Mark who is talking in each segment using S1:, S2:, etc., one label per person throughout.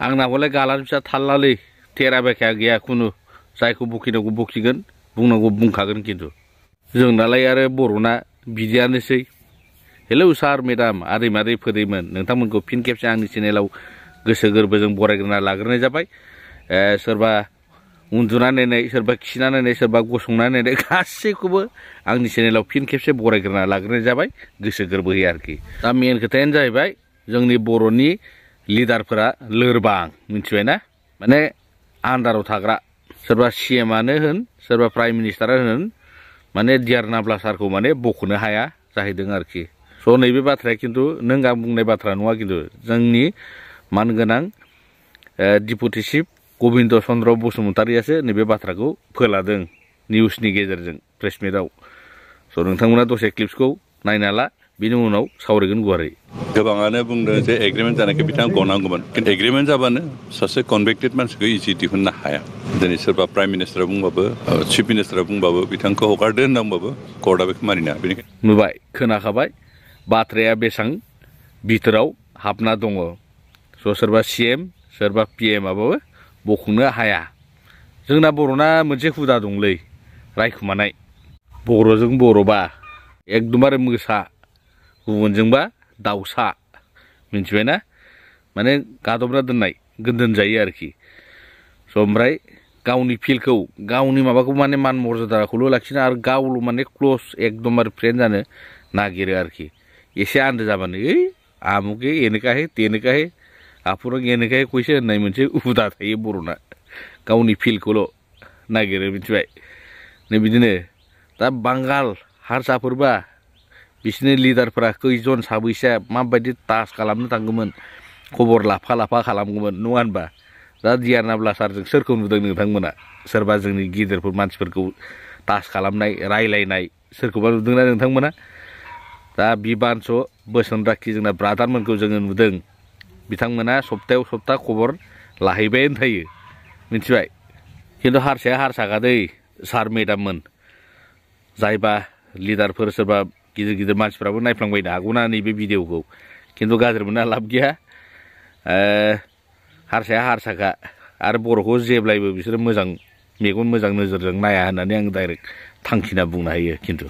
S1: आंना हले गालान फिसा थाल्लालै थेरा बेखाया गैया खुनु जायखौ बखिनांगौ बखिगोन बुंनांगौ बुंखागोन खिन्थु जोंनालाय आरो बर'ना बिदियानोसै हेलौ सार मेडाम आदै मादै फोदैमोन नोंथांमोनखौ फिन खेबसे आंनि चेनेलाव गोसो गोरबोजों बरायग्रोना लाग्रोनाय जाबाय सोरबा उन्दुना नायनाय सोरबा खिना नायनाय सोरबा गसंना नायनाय गासैखौबो आंनि चेनेलाव फिन खेबसे बरायग्रोना लाग्रोनाय जाबाय गोसो गोरबोयै आरोखि दा मेन खोथायानो जाहैबाय जोंनि बर'नि लिडारफोरा लोरबां मिथिबायना माने आन्दाराव थाग्रा सोरबा सिएमआनो होन सोरबा प्राइम मिनिस्टारानो होन माने डिआर नाब्ला सारखौ माने बख'नो हाया जाहैदों आरोखि स' नैबे बाथ्राया खिन्थु नों आं बुंनाय बाथ्रा नङा खिन्थु जोंनि मानगोनां डिपुटि चिफ गबिन्द चन्द्र बसुमतारियासो नैबे बाथ्राखौ फोलादों निउसनि गेजेरजों प्रेस मिटआव स' नोंथांमोना दसे क्लिप्सखौ नायना ला बिनि उनाव सावरायगोन गुवारै
S2: गोबाङानो बुंदों जे एग्रिमेन्ट जानायखौ बिथाङा गनांगौमोन खिन्थु एग्रिमेन्ट जाबानो सासे कनभिक्टेड मानसिखौ इजि दिहुननो हाया दिनै सोरबा प्राइम मिनिस्टारा बुंबाबो चिफ मिनिस्टारा बुंबाबो बिथांखौ हगारदो होनना बुंबाबो कर्टआ बेखौ मानिना बेनिखायनो
S1: नुबाय खोनाखाबाय बाथ्राया बेसां बिथोराव हाबना दङ स' सोरबा सिएम सोरबा पिएमआबो बख'नो हाया जोंना बर'ना मोनसे हुदा दंलै रायखुमानाय बर'जों बर'बा एकदमबारे मोसा गुबुनजोंबा दाउसा मिथिबायना माने गादबना दोननाय दोनजायो आरोखि स' ओमफ्राय गावनि फिल्डखौ गावनि माबाखौ माने मान मर्यादाखौल' लाखिनो आरो गावल' माने क्ल'ज एकदमबारे फ्रेन्ड जानो नागिरो आरोखि एसे आन्दो जाबानो आमुके एनेकाहे तेनेकाहे आपुरं एनेकाहे कइसे होननाय मोनसे हुदा थायो बर'ना गावनि फिल्डखौल' नागिरो मिथिबाय नै बिदिनो दा बांगाल हारसाफोरबा बिसोरनि लिडारफोरा खैजन साबैसेया माबायदि टाच खालामनो थांगौमोन खबर लाफा लाफा खालामगौमोन नङा होनबा दा डिआर नाब्ला सारजों सोरखौ नुदों नोंथांमोना सोरबा जोंनि गिदिरफोर मानसिफोरखौ टाच खालामनाय रायलायनाय सोरखौबा नुदोंना नोंथांमोना दा बिबानस बोसोनराखि जोंना ब्रादारमोनखौ जोङो नुदों बिथांमोना सप्तायाव सप्ता खबर लाहैबायानो थायो मिथिबाय खिन्थु हारसाया हारसाखादै सार मेडाममोन जायबा लिडारफोर सोरबा गिदिर गिदिर मानसिफ्राबो नायफ्लांबायनो हागौना नैबे भिडिअखौ खिन्थु गाज्रि मोनना लाब गैया हारसाया हारसाखा आरो बर'खौ जेब्लायबो बिसोरो मोजां मेगन मोजां नोजोरजों नाया होननानै आं डाइरेक्ट थांखिना बुंनो हायो खिन्थु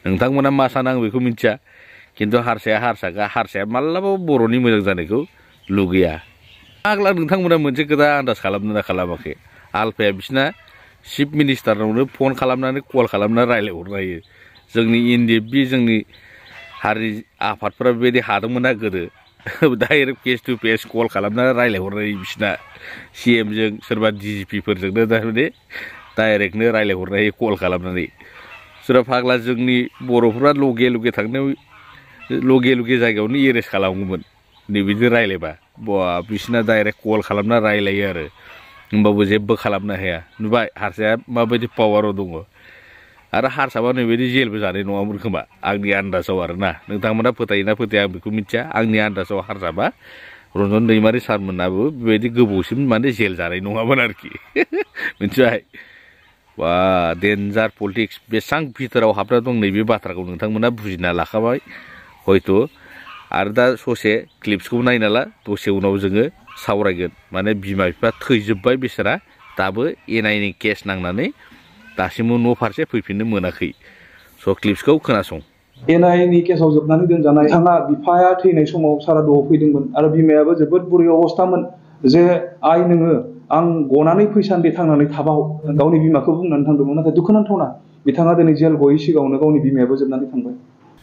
S1: नोंथांमोना मा सानो आं बेखौ मिथिया खिन्थु हारसाया हारसाखा हारसाया मालाबाबो बर'नि मोजां जानायखौ लुगैया आग्ला नोंथांमोना मोनसे खोथा आन्दाज खालामनो खालामाखै आलफाया बिसिना चिफ मिनिस्टारनावनो फन खालामनानै कल खालामनानै रायज्लायहरनो हायो जोंनि एनडिएफबि जोंनि हारि आफादफोरा बेबायदि हादोंमोन गोदो direct face to face call खालामनानै रायज्लायहरनाय बिसिना सिएमजों सोरबा डिजिपिफोरजोंनो थारमाने डाइरेक्टनो रायज्लायहरनो हायो कल खालामनानै सोरबा फाग्ला जोंनि बर'फोरा लगे लगे थांनायाव लगे लगे जायगायावनो एरेस्ट खालामगौमोन नैबिदि रायज्लायबा बा बिसिना डाइरेक्ट कल खालामना रायज्लायो आरो होमबाबो जेबो खालामनो हाया नुबाय हारसाया माबायदि पावाराव दङ आरो हारसाबा नैबायदि जेलबो जानाय नङामोन खोमा आंनि आन्दाजाव आरोना नोंथांमोना फोथायोना फोथाया आं बेखौ मिथिया आंनि आन्दाजाव हारसाबा रन्जन दैमारि सारमोनाबो बेबायदि गोबावसिम माने जेल जानाय नङामोन आरोखि मिथिबाय बा डेन्जार पलिटिक्स बेसेबां भितराव हाबना दं नैबे बाथ्राखौ नोंथांमोना बुजिना लाखाबाय हयथ' आरो दा ससे क्लिप्सखौ नायना ला दसे उनाव जोङो सावरायगोन माने बिमा बिफा थैजोब्बाय बिसोरा दाबो एनायनि केस नांनानै दासिमबो न' फारसे फैफिननो मोनाखै स' क्लिप्सखौ खोनासं
S3: एनआइनि केसाव जोबनानै दोनजानाय बिथाङा बिफाया थैनाय समाव सारादुआव फैदोंमोन आरो बिमायाबो जोबोद बुरै अबस्थामोन जे आइ नोङो आं गनानै फैसान्दि थांनानै थाबाव गावनि बिमाखौ बुंनानै थांदोंमोन नाथाय दुखुनांथावना बिथाङा दिनै जेल गयै सिगाङावनो गावनि बिमायाबो जोबनानै थांबाय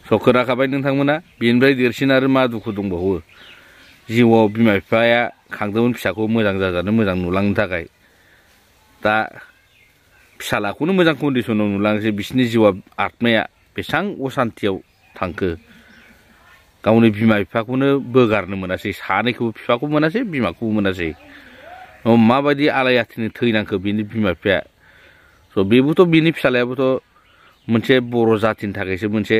S1: स' खोनाखाबाय नोंथांमोना बेनिफ्राय देरसिन आरो मा दुखु दंबावो जिउआव बिमा बिफाया खांदोंमोन फिसाखौ मोजां जाजानो मोजां नुलांनो थाखाय दा फिसालाखौनो मोजां कन्डिसनाव नुलांसै बिसिनि जिउआ आत्माया बेसेबां असान्थियाव थांखो गावनि बिमा बिफाखौनो बोगारनो मोनासै सानैखौबो बिफाखौ मोनासै बिमाखौबो मोनासै माबायदि आलायाथिनो थैनांखो बिनि बिमा बिफाया स' बेबोथ' बिनि फिसालायाबोथ' मोनसे बर' जाथिनि थाखायसो मोनसे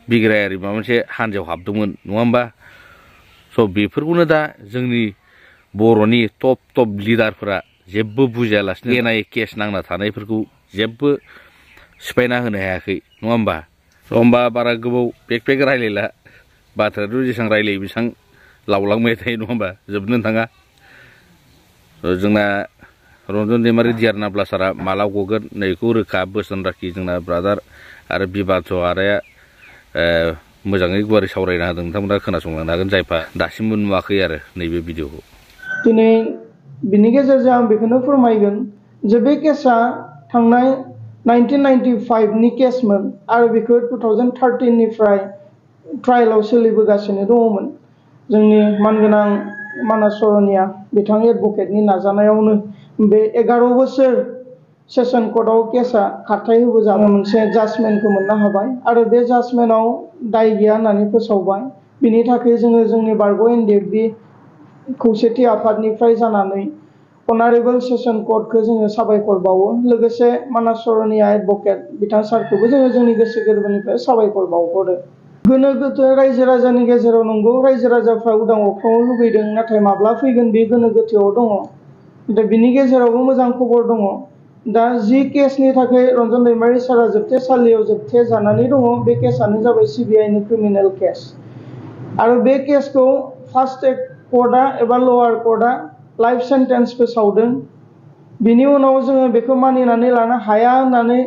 S1: बिग्रायारि माबा मोनसे हान्जायाव हाबदोंमोन नङा होमबा स' बेफोरखौनो दा जोंनि बर'नि टप टप लिडारफोरा जेबो बुजियालासिनो एनआइए केस नांना थानायफोरखौ जेबो सिफायना होनो हायाखै नङा होमबा स' होमबा बारा गोबाव बेक रायलायला बाथ्रायाथ' जेसेबां रायलायो बेसेबां लावलांबाय थायो नङा होमबा जोबनो थाङा जोंना रन्जन दैमारि दियार नाब्ला सारा माला गगोन नैखौ रोखा बोसोन राखि जोंना ब्रादार आरो बिबास आदाया मोजाङै गुवारै सावरायना होदों नोंथांमोना खोनासंलांनो हागोन जायफा दासिमबो नुवाखै आरो नैबे भिडिअखौ
S4: दिनै बिनि गेजेरजों आं बेखौनो फोरमायगोन जे बे केसा थांनाय 1995 नि केसमोन आरो बेखौ 2013 निफ्राय ट्रायेलाव सोलिबोगासिनो दङमोन जोंनि मानगोनां मानास सर'निया बिथां एडभकेटनि नाजानायावनो बे 11 बोसोर सेसन कर्टआव केसा खारथाय होबोजानाय मोनसे जाजमेन्टखौ मोननो हाबाय आरो बे जाजमेन्टआव दाय गैया होननानै फोसावबाय बिनि थाखाय जोङो जोंनि बारग' एनडिएफबि खौसेथि आफादनिफ्राय जानानै अनारेबल सेसन कर्टखौ जोङो साबायखर बावो लोगोसे मानास सर'निया एडभकेट बिथां सारखौबो जोङो जोंनि गोसो गोरबोनिफ्राय साबायखर बावहरो गोनो गोथो रायजो राजानि गेजेराव नंगौ रायजो राजाफ्रा उदां अख्राङाव लुबैदों नाथाय माब्ला फैगोन बे गोनो गोथोआव दङ दा बिनि गेजेरावबो मोजां खबर दङ दा जि केसनि थाखाय रन्जन दैमारि सारा जोबथेसालियाव जोबथे जानानै दङ बे केसानो जाबाय सिबिआइनि क्रिमिनेल केस आरो बे केसखौ फार्स्ट ट्रेक कर्टआ एबा लवार कर्टआ लाइफ सेन्टेन्स फोसावदों बिनि उनाव जोङो बेखौ मानिनानै लानो हाया होननानै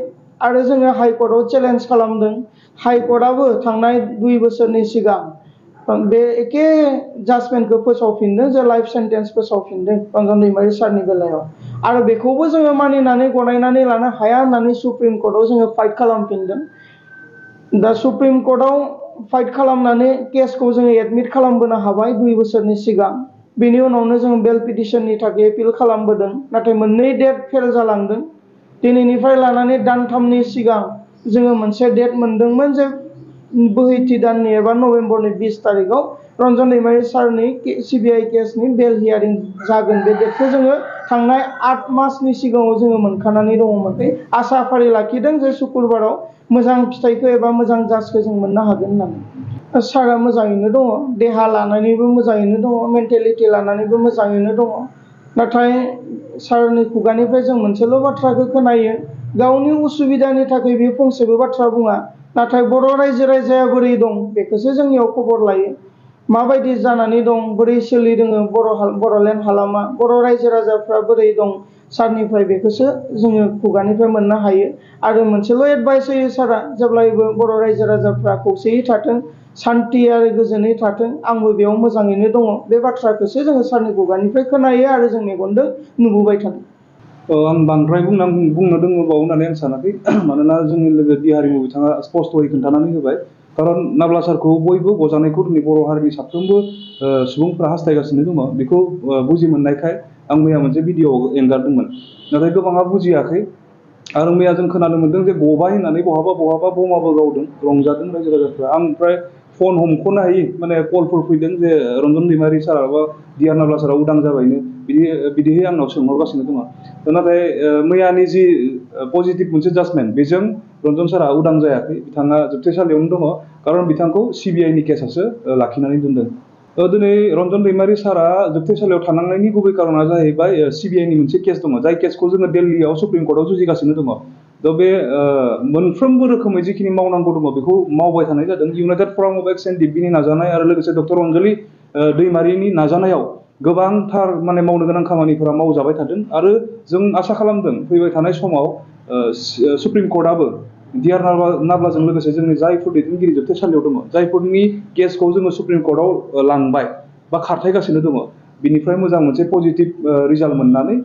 S4: आरो जोङो हाइकर्टआव चेलेन्ज खालामदों हाइकर्टआबो थांनाय 2 बोसोरनि सिगां बे एखे जाजमेन्टखौ फोसावफिनदों जे लाइफ सेन्टेन्स फोसावफिनदों रन्जन दैमारि सारनि बेलायाव आरो बेखौबो जोङो मानिनानै गनायनानै लानो हाया होननानै सुप्रिम कर्टआव जोङो फाइट खालामफिनदों दा सुप्रिम कर्टआव फाइट खालामनानै केसखौ जोङो एडमिट खालामबोनो हाबाय 2 बोसोरनि सिगां बेनि उनावनो जों बेल पिटिशननि थाखाय एपिल खालामबोदों नाथाय मोननै डेट फेल जालांदों दिनैनिफ्राय लानानै दानथामनि सिगां जोङो मोनसे डेट मोनदोंमोन जे बोहैथि दाननि एबा नभेम्बरनि 20 तारिखआव रन्जन दैमारि सारनि सिबिआइ केसनि बेल हियारिं जागोन बे डेटखौ जोङो थांनाय 8 मासनि सिगाङाव जोङो मोनखानानै दङमोन आसा फारि लाखिदों जे सुक्रुबाराव मोजां फिथाइखौ एबा मोजां जाजखौ जों मोननो हागोन होननानै सारा मोजाङैनो दङ देहा लानानैबो मोजाङैनो दङ मेन्टेलिटि लानानैबो मोजाङैनो दङ नाथाय सारनि खुगानिफ्राय जों मोनसेल' बाथ्राखौ खोनायो गावनि उसुबिदानि थाखाय बे फंसेबो बाथ्रा बुङा नाथाय बर' रायजो राजाया बोरै दं बेखौसो जोंनियाव खबर लायो माबायदि जानानै दं बोरै सोलिदों बर'लेण्ड हालामा बर' रायजो राजाफ्रा बोरै दं सारनिफ्राय बेखौसो जोङो खुगानिफ्राय मोननो हायो आरो मोनसेल' एडभाइस होयो सारा जेब्लायबो बर' रायजो राजाफ्रा खौसेयै थाथों सान्थि आरो गोजोनै थाथों आंबो बेयाव मोजाङैनो दङ बे बाथ्राखौसो जोङो सारनि खुगानिफ्राय खोनायो आरो जों मेगनजों नुबोबाय थादों
S3: आं बांद्राय बुंनो दङबावो होननानै आं सानाखै मानोना जोंनि लोगो दि हारिमु बिथाङा स्पष्टयै खोन्थानानै होबाय खारन नाब्ला सारखौ बयबो गजानायखौ दिनै बर' हारिनि साफ्रोमबो सुबुंफ्रा हास्थायगासिनो दङ बेखौ बुजि मोननायखाय आं मैया मोनसे भिडिअ एंगारदोंमोन नाथाय गोबाङा बुजियाखै आरो मैया जों खोनानो मोनदों जे गबाय होननानै बहाबा बमाबो गावदों रंजादों रायजो राजाफ्रा आं ओमफ्राय फन हमख'नो हायि माने कलफोर फैदों जे रन्जन दैमारि सारा बा दियार नाब्ला सारा उदां जाबायनो बिदिहै आंनाव सोंहरगासिनो दङ नाथाय मैयानि जि पजिटिभ मोनसे जाजमेन्ट बेजों रन्जन सारा उदां जायाखै बिथाङा जोबथेसालियावनो दङ खारन बिथांखौ सिबिआइनि केसासो लाखिनानै दोनदों दिनै रन्जन दैमारि सारा जोबथेसालियाव थानांनायनि गुबै कारना जाहैबाय सिबिआइनि मोनसे केस दङ जाय केसखौ जोङो दिल्लीयाव सुप्रिम कर्टआव जुजिगासिनो दङ दा बे मोनफ्रोमबो रोखोमै जिखिनि मावनांगौ दङ बेखौ मावबाय थानाय जादों इउनाइटेड फराम अफ एक्स एनडिएफबिनि नाजानाय आरो लोगोसे डक्टर अनजलि दैमारिनि नाजानायाव गोबांथार माने मावनो गोनां खामानिफोरा मावजाबाय थादों आरो जों आसा खालामदों फैबाय थानाय समाव सुप्रिम कर्टआबो दियार नाब्लाजों लोगोसे जोंनि जायफोर दैदेनगिरि जोबथेसालियाव दङ जायफोरनि केसखौ जोङो सुप्रिम कर्टआव लांबाय बा खारथायगासिनो दङ बिनिफ्राय मोजां मोनसे पजिटिभ रिजाल्ट मोननानै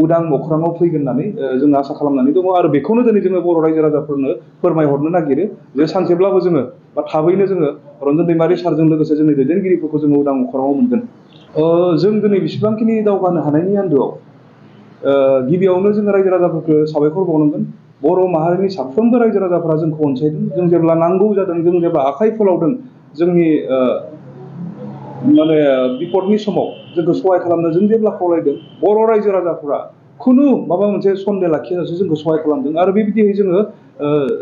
S3: उदां अख्राङाव फैगोन होननानै जोङो आसा खालामनानै दङ आरो बेखौनो दिनै जोङो बर' रायजो राजाफोरनो फोरमायहरनो नागिरो जे सानसेब्लाबो जोङो बा थाबैनो जोङो रन्जन दैमारि सारजों लोगोसे जोंनि दैदेनगिरिफोरखौ जोङो उदां अख्राङाव मोनगोन जों दिनै बेसेबांखिनि दावगानो हानायनि आन्दोआव गिबियावनो जोङो रायजो राजाफोरखौ साबायखर बावनांगोन बर' माहारिनि साफ्रोमबो रायजो राजाफोरा जोंखौ अनसायदों जों जेब्ला नांगौ जादों जों जेब्ला आखाइ फोलावदों जोंनि माने बिपदनि समाव जोंखौ सहाय खालामनो जों जेब्ला खावलायदों बर' रायजो राजाफोरा खुनु माबा मोनसे सन्देह लाखियाजासे जोंखौ सहाय खालामदों आरो बेबायदियै जोङो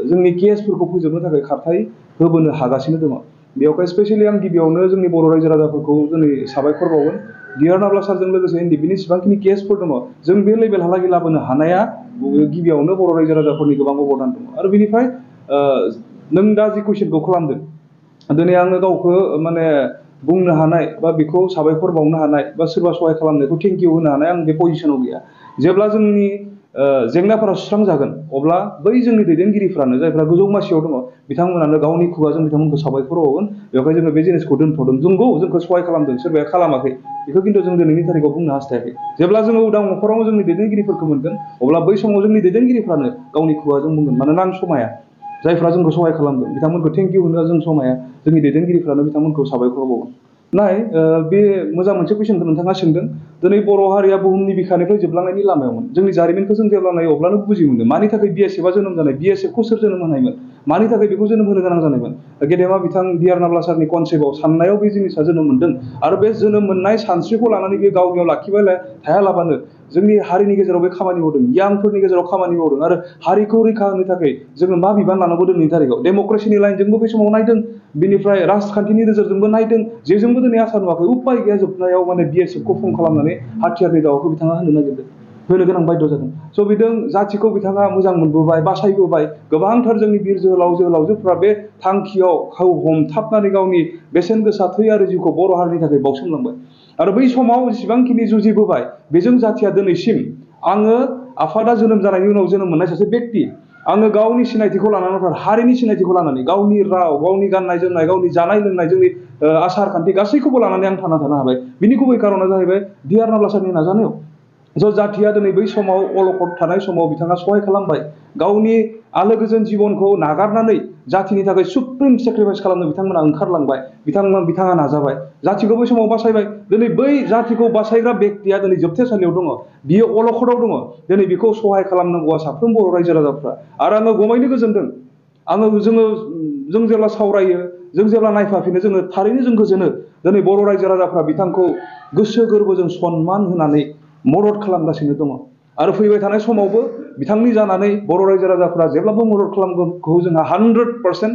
S3: जोंनि केसफोरखौ फोजोबनो थाखाय खारथाय होबोनो हागासिनो दङ बेवहाय स्पेसियेलि आं गिबियावनो जोंनि बर' रायजो राजाफोरखौ दिनै साबायखर बावगोन दियार नाब्ला सारजों लोगोसे एनडिएफबिनि जेसेबांखिनि केसफोर दङ जों बे लेभेलहालागै लाबोनो हानाया गिबियावनो बर' रायजो राजाफोरनि गोबां अबदान दङ आरो बेनिफ्राय नों दा जि कुइसनखौ खालामदों दिनै आङो गावखौ माने बुंनो हानाय बा बेखौ साबायखर बावनो हानाय बा सोरबा सहाय खालामनायखौ थेंक इउ होनो हानाय आं बे पजिशनाव गैया जेब्ला जोंनि जेंनाफोरा सुस्रांजागोन अब्ला बै जोंनि दैदेनगिरिफ्रानो जायफ्रा गोजौ मासियाव दङ बिथांमोनानो गावनि खुगाजों बिथांमोनखौ साबायखर बावगोन बेवहाय जोङो बे जिनिसखौ दोनथ'दों जोंगौ जोंखौ सहाय खालामदों सोरबाया खालामाखै बेखौ खिन्थु जों दिनैनि थारिखआव बुंनो हास्थायाखै जेब्ला जोङो उदां नखराव जोंनि दैदेनगिरिफोरखौ मोनगोन अब्ला बै समाव जोंनि दैदेनगिरिफ्रानो गावनि खुगाजों बुंगोन मानोना आं समाया जायफ्रा जोंखौ सहाय खालामदों बिथांमोनखौ थेंक इउ होनो जों समाया जोंनि दैदेनगिरिफ्रानो बिथांमोनखौ साबायखर बावगोन नाय बे मोजां मोनसे कुइसनखौ नोंथाङा सोंदों दिनै बर' हारिया बुहुमनि बिखानिफ्राय जोबलांनायनि लामायावमोन जोंनि जारिमिनखौ जों जेब्ला नायो अब्लानो बुजि मोनो मानि थाखाय बिएसएफआ जोनोम जानाय बिएसएफखौ सोर जोनोम होनायमोन मानि थाखाय बेखौ जोनोम होनो गोनां जानायमोन गेदेमा बिथां बिआर नाब्ला सारनि कनसेप्टआव साननायाव बे जिनिसा जोनोम मोन्दों आरो बे जोनोम मोननाय सानस्रिखौ लानानै बे गावनियाव लाखिबाय थायालाबानो जोंनि हारिनि गेजेराव बे खामानि मावदों यांफोरनि गेजेराव खामानि मावदों आरो हारिखौ रैखा होनो थाखाय जोङो मा बिबान लानांगौ दिनैनि तारिखआव डेम'क्रेसिनि लाइनजोंबो बै समाव नायदों बिनिफ्राय राजखान्थिनि नोजोरजोंबो नायदों जेजोंबो दिनै आसा नुवाखै उपाय गैया जोबनायाव माने बिएसएफखौ फर्म खालामनानै हाथियारनि दावाखौ बिथाङा होनो नागिरदों होनो गोनां बायद' जादों स' बिदों जाथिखौ बिथाङा मोजां मोनबोबाय बासायबोबाय गोबांथार जोंनि बिर जोहोलाव जोहोलावजोफ्रा बे थांखियाव हमथाबनानै गावनि बेसेन गोसा थै आरो जिउखौ बर' हारिनि थाखाय बावसोमलांबाय आरो बै समाव जेसेबांखिनि जुजिबोबाय बेजों जाथिया दिनैसिम आङो आफादा जोनोम जानायनि उनाव जोनोम मोननाय सासे बेक्ति आङो गावनि सिनायथिखौ लानानै हारिनि सिनायथिखौ लानानै गावनि राव गावनि गाननाय जोमनाय गावनि जानाय लोंनाय जोंनि आसार खान्थि गासैखौबो लानानै आं थांना थानो हाबाय बिनि गुबै कारना जाहैबाय बिआर नाब्ला सारनि नाजानायाव ज' जाथिया दिनै बै समाव अलखद थानाय समाव बिथाङा सहाय खालामबाय गावनि आलो गोजोन जिबनखौ नागारनानै जाथिनि थाखाय सुप्रिम सेक्रिफाइस खालामनो बिथांमोना ओंखारलांबाय बिथाङा नाजाबाय जाथिखौ बै समाव बासायबाय दिनै बै जाथिखौ बासायग्रा बेक्तिया दिनै जोबथेसालियाव दङ बियो अलखदाव दङ दिनै बेखौ सहाय खालामनांगौआ साफ्रोम बर' रायजो राजाफ्रा आरो आङो गमायनो गोजोनदों जों जेब्ला सावरायो जों जेब्ला नायफाफिनो जोङो थारैनो जों गोजोनो दिनै बर' रायजो राजाफ्रा बिथांखौ गोसो गोरबोजों सनमान होनानै मदद खालामगासिनो दङ आरो फैबाय थानाय समावबो बिथांनि जानानै बर' रायजो राजाफ्रा जेब्लाबो मदद खालामगोनखौ जोंहा 100%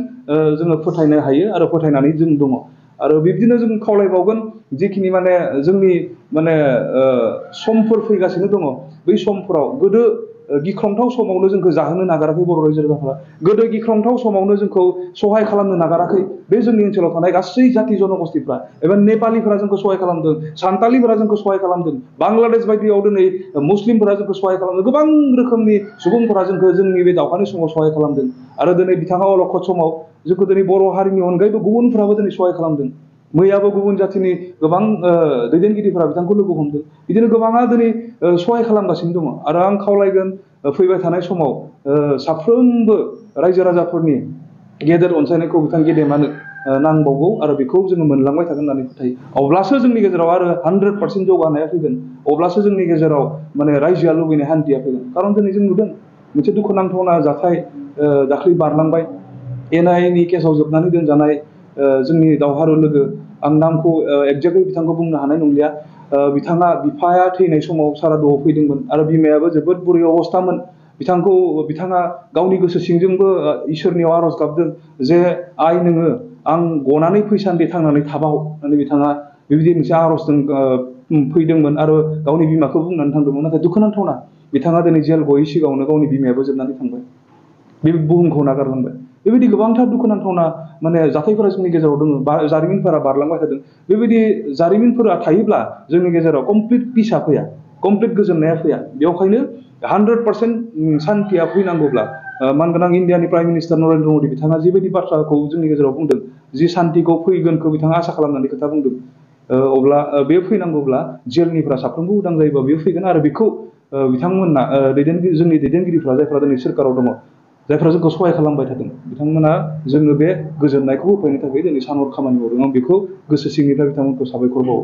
S3: जोङो फोथायनो हायो आरो फोथायनानै जों दङ आरो बिब्दिनो जों खावलायबावगोन जिखिनि माने जोंनि माने समफोर फैगासिनो दङ बै समफोराव गोदो गिख्रंथाव समावनो जोंखौ जाहोनो नागाराखै बर' रायजो राजाफ्रा गोदो गिख्रंथाव समावनो जोंखौ सहाय खालामनो नागाराखै बे जोंनि ओनसोलाव थानाय गासै जाथि जनगोष्ठीफ्रा एबा नेपालिफोरा जोंखौ सहाय खालामदों सान्तालिफोरा जोंखौ सहाय खालामदों बांलादेश बायदियाव दिनै मुस्लिमफोरा जोंखौ सहाय खालामदों गोबां रोखोमनि सुबुंफोरा जोंखौ जोंनि बे दावहानि समाव सहाय खालामदों आरो दिनै बिथाङा अलखद समाव जोंखौ दिनै बर' हारिनि अनगायैबो गुबुनफ्राबो दिनै सहाय खालामदों मैयाबो गुबुन जाथिनि गोबां दैदेनगिरिफोरा बिथांखौ लोगो हमदों बिदिनो गोबाङा दिनै सहाय खालामगासिनो दङ आरो आं खावलायगोन फैबाय थानाय समाव साफ्रोमबो रायजो राजाफोरनि गेदेर अनसायनायखौ बिथां गेदेमानो नांबावगौ आरो बेखौ जोङो मोनलांबाय थागोन होननानै फोथायो अब्लासो जोंनि गेजेराव आरो 100% जौगानाया फैगोन अब्लासो जोंनि गेजेराव माने रायजोआ लुबैनाय हान्थिया फैगोन खारन दिनै जों नुदों मोनसे दुखुनांथावना जाथाय दाख्लै बारलांबाय एनआइएनि केसाव जोबनानै दोनजानाय जोंनि दावहारु लोगो आं नामखौ एक्जेक्टलि बिथांखौ बुंनो हानाय नंलिया बिफाया थैनाय समाव सारादुआव फैदोंमोन आरो बिमायाबो जोबोद बुरै अबस्थामोन बिथाङा गावनि गोसो सिंजोंबो इसोरनियाव आर'ज गाबदों जे आइ नोङो आं गनानै फैसान्दि थांनानै थाबाव होननानै बिथाङा बेबायदि मोनसे आर'जजों फैदोंमोन आरो गावनि बिमाखौ बुंनानै थांदोंमोन नाथाय दुखुनांथावना बिथाङा दिनै जेल गयै सिगाङावनो गावनि बिमायाबो जोबनानै थांबाय बे बुहुमखौ नागारलांबाय बेबायदि गोबांथार दुखुनांथावना माने जाथायफोरा जोंनि गेजेराव दङ जारिमिनफोरा बारलांबाय थादों बेबायदि जारिमिनफोरा थायोब्ला जोंनि गेजेराव कमप्लिट पिसआ फैया कमप्लिट गोजोननाया फैया बेवहायनो 100% सान्थिया फैनांगौब्ला मानगोनां इण्डियानि प्राइम मिनिस्टार नरेन्द्र मदि बिथाङा जिबायदि बाथ्राखौ जोंनि गेजेराव बुंदों जि सान्थिखौ फैगोनखौ बिथाङा आसा खालामनानै खोथा बुंदों अब्ला बे फैनांगौब्ला जेलनिफ्रा साफ्रोमबो उदां जायोबा बेयो फैगोन आरो बेखौ बिथांमोना जोंनि दैदेनगिरिफ्रा जायफ्रा दिनै सोरखाराव दङ जायफ्रा जोंखौ सहाय खालामबाय थादों बिथांमोना जोंनो बे गोजोननायखौ होफैनो थाखाय दिनै सानहर खामानि मावदों आं बेखौ गोसो सिंनिफ्राय बिथांमोनखौ साबायखर बावो